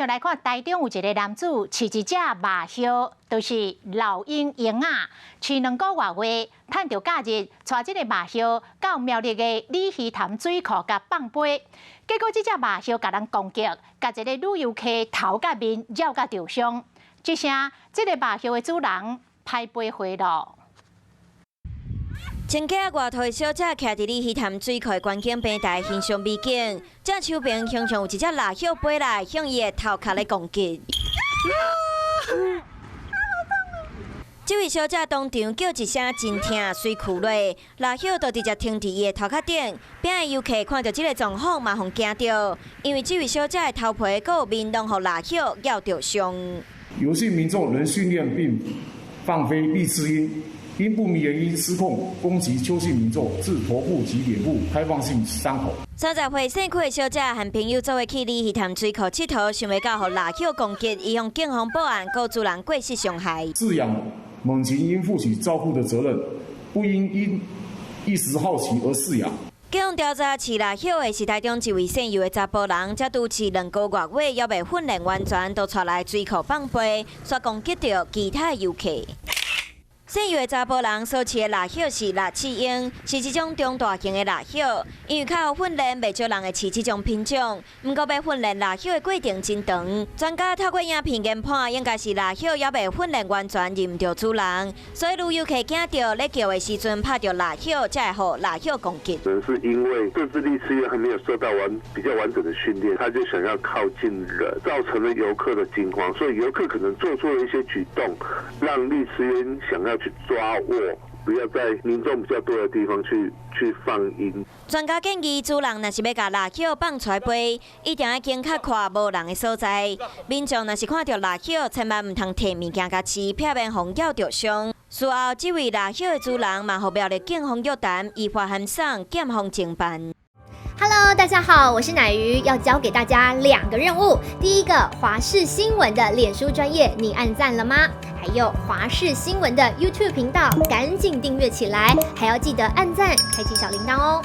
來看，台中有一个男子飼一隻麻鴞，就是老鷹鷹仔，飼2個外月，趁著假日，帶這个麻鴞到苗栗的鯉魚潭水庫共放飛，結果這隻麻鴞共人攻擊，共一個旅遊客頭佮面咬甲著傷。這聲，這个麻鴞的主人歹飛回囉。穿假外套的小姐徛佇鯉魚潭水庫的觀景平台欣賞美景，正手邊親像有一隻獵鴞飛來，向伊的頭殼咧攻擊。這位小姐當場叫一聲真疼，隨跍落，獵鴞就直接停佇伊的頭殼頂。邊的遊客看著這个狀況嘛，予驚著，因為這位小姐的頭皮閣有面攏予獵鴞咬著傷。有幸民眾仍訓練並放飛麗翅鶯，因不明原因失控攻擊邱姓民眾，致頭部及臉部開放性傷口。30歲姓邱的小姐和朋友做伙去鯉魚潭水庫𨑨迌，想袂到予獵鴞攻擊，伊向警方報案，告主人過失傷害。飼養猛禽應負起照顧的責任，不應因一時好奇而飼養。警方調查，飼獵鴞的是台中一位姓游的查埔人，才拄飼2個外月，猶未訓練完全，就帶來水庫放飛，煞攻擊著其他遊客。姓游的查埔人所飼的獵鴞是栗翅鷹，是一種中大型的獵鴞。因為較好訓練，袂少人會飼這種品種。毋過，欲訓練獵鴞的過程真長。專家透過影片研判，應該是獵鴞猶未訓練完全，認毋著主人，所以旅遊客驚著咧叫的時陣拍著獵鴞，才會予獵鴞攻擊。可能是因為這隻栗翅鷹還沒有受到比較完整的訓練，他就想要靠近人，造成了遊客的驚慌，所以遊客可能做出了一些舉動，讓栗翅鷹想要去抓握，不要在民眾比較多的地方去放鷹。專家建議，主人若是欲共獵鴞放出來飛，一定愛先較看無人的所在。民眾若是看著獵鴞，千萬毋通提物件共飼，避免予咬著傷。事後，這位獵鴞的主人嘛，予苗栗警方約談，依法函送檢方偵辦。 Hello，大家好，我是乃瑜，要交給大家兩個任務。第一個，華視新聞的臉書專頁，你按讚了嗎？還有華視新聞的 YouTube 頻道，趕緊訂閱起來，還要記得按讚，開啟小鈴鐺哦。